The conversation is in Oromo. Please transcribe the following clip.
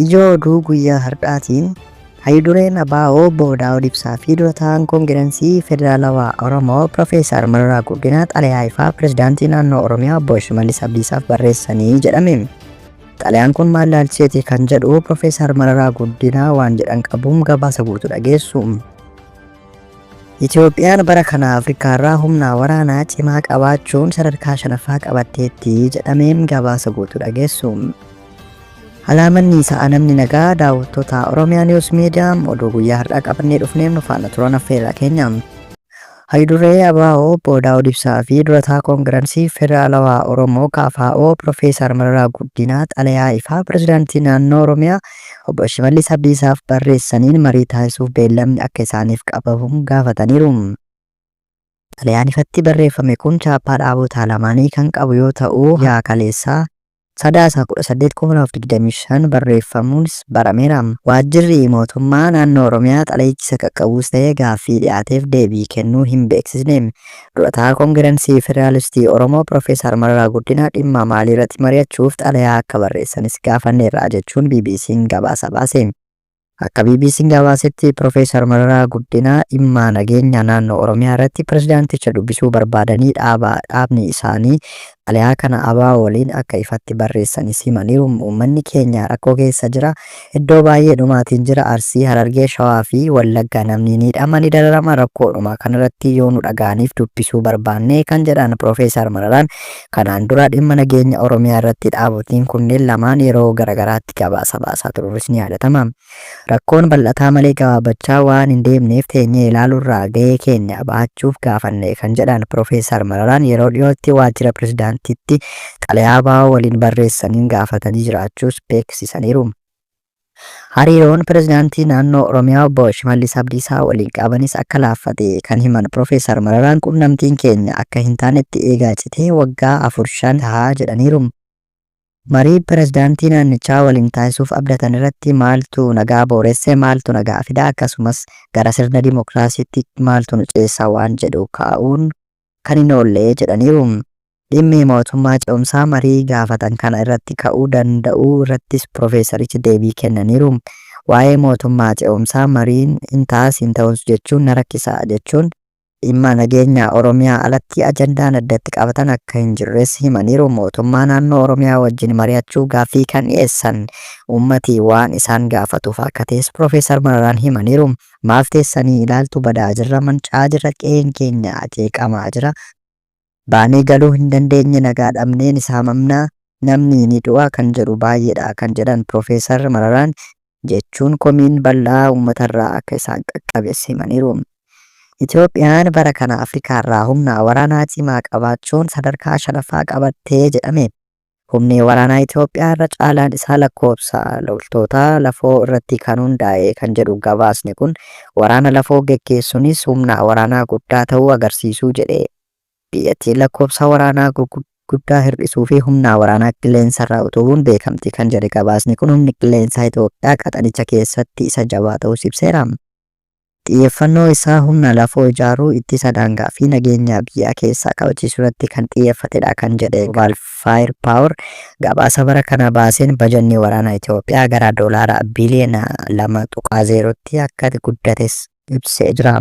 Ijoo oduu guyyaa har'aatiin Hayyu-dureen ABO Obbo Daawud Ibsaa fi dura taa'aan Koongirensii Federaalawaa Oromoo Pirofeesar Mararaa Guddinaa xalayaa ifaa Pirezidaantii Naannoo Oromiyaa Obbo Shimallis Abdiisaaf barreessanii jedhame. Xalayaan kun maal ilaalchiseeti kan jedhu Pirofeesar Mararaa Guddinaa waan jedhan qabuun gabaasa guutuu dhageessu. Itoophiyaan bara kana Afrikaarraa humna waraanaa cimaa qabaachuun sadarkaa shanaffaa qabatteetti jedhameen gabaasa guutuu dhageessu. Alaamanni sa'a namni nagaa daawwattoota Oromiyaa News Media oduu guyyaa har'aa qabannee dhufneef nu faana turan affeerraa keenya. Hayyu-duree ABO Obbo Daawud Ibsaa fi Durataa Koongiransii Federaalawaa Oromoo KFO Pirofeesar Mararaa Guddinaa xalayaa ifaa Pirezidaantii Naannoo Oromiyaa Obbo Shimallis Abdiisaaf barreessaniin marii taasisuuf beellamni akka isaaniif qabamu gaafataniiru. Xalayaan ifatti barreeffame kun chaappaa dhaabota lamaanii kan qabu yoo ta'u, guyyaa kaleessaa Sadaasa 18, 2025 barreeffamuunis barameera. Waajjirri Mootummaa Naannoo Oromiyaa xalayichi isa qaqqabuus ta'e gaaffii dhiyaateef deebii kennuu hin beeksisne. Dura Taa'aa Kongiransii Federaalistii Oromoo Pirofeesar Mararaa Guddinaa dhimma maaliirratti mari'achuuf xalayaa akka barreessanis gaafanneerra jechuun BBC'n gabaasa baase. Akka BBC'n gabaasetti Pirofeesar Mararaa Guddinaa dhimma nageenya naannoo Oromiyaa irratti pirezidaanticha dubbisuu barbaadanii dhaaba dhaabni isaanii xalayaa kana abo waliin akka ifatti barreessanis himaniiru. Uummanni keenya rakkoo keessa jira. Iddoo baay'ee dhumaatiin jira. Arsii, Harargee, Shawaa fi Wallagga namni ni hidhama, ni dararama. Rakkoodhuma kanarratti yoo nu dhaga'aniif dubbisuu barbaanne kan jedhan Pirofeesar Mararaan kanaan dura dhimma nageenya Oromiyaa irratti dhaabotiin kunneen lamaan yeroo garagaraatti gabaasa baasaa turuunis ni yaadatama. Rakkoon bal'ataa malee gabaabachaa waan hin deemneef teenyee ilaaluurraa gahee keenya bahachuuf gaafanne kan jedhan Pirofeesar Mararaan yeroo dhiyootti waajjira pirezidaantiitti xalayaa abo waliin barreessaniin gaafatanii jiraachuus beeksisaniiru. Hariiroon Pirezidaantii Naannoo Oromiyaa Obbo Shimallis Abdiisaa waliin qabanis akka laaffate kan himan Pirofeesar Mararaan qunnamtiin keenya akka hin taanetti eega citee waggaa 4, 5 taha jedhaniiru. Marii pirezidaantii naannichaa waliin taasisuuf abdatan irratti maaltu nagaa booresse, maaltu nagaa fida akkasumas gara sirna dimokiraasiitti maaltu nu ceessa waan jedhu kaa'uun kan hin oolle jedhaniiru. Dhimmi mootummaa ce'umsaa marii gaafatan kana irratti ka'uu danda'uu irrattis pirofeesarichi deebii kennaniiru. Waa'ee mootummaa ce'umsaa mariin hin ta'as hin ta'us jechuun na rakkisa jechuun dhimma nageenya Oromiyaa alatti ajandaan addatti qabatan akka hin jirres himaniiru. Mootummaa naannoo Oromiyaa wajjin mari'achuu gaaffii kan dhiyeessan uummati waan isaan gaafatuuf akka ta'es Pirofeesar Mararaan himaniiru. Maaf teessanii ilaaltu badaa jirra, manca'aa jirra, qe'een keenya jeeqamaa jira. Baanee galuu hin dandeenye, nagaa dhabnee ni saamamna, namni ni du'a kan jedhu baay'eedha kan jedhan Piroofeesar Mararaan, jechuun komiin bal'aa uummatarraa akka isaan qaqqabes himaniiru. Itoophiyaan bara kana Afrikaarraa humna waraanaa cimaa qabaachuun sadarkaa shanaffaa qabatte jedhame. Humni waraanaa Itoophiyaa irra caalaan isaa lakkoofsa loltoota lafoo irratti kan hundaa'e kan jedhu gabaasni kun, waraana lafoo geggeessunis humna waraanaa guddaa ta'uu agarsiisuu jedhe. Biyyattiin lakkoofsa waraanaa gurguddaa hir'isuu fi humna waraanaa qilleensarraa utubuun beekamti kan jedhe gabaasni kun humni qilleensaa Itoophiyaa qaxanicha keessatti isa jabaa ta'uus ibseera. Xiyyeeffannoo isaa humna lafoo ijaaruu, ittisa daangaa fi nageenya biyyaa keessaa kabachiisuurratti kan xiyyeeffatedha kan jedhe Global Fire Power gabaasa bara kana baaseen bajanni waraanaa Itoophiyaa gara doolaara biiliyoona 2.0tti akka guddates ibsee jira.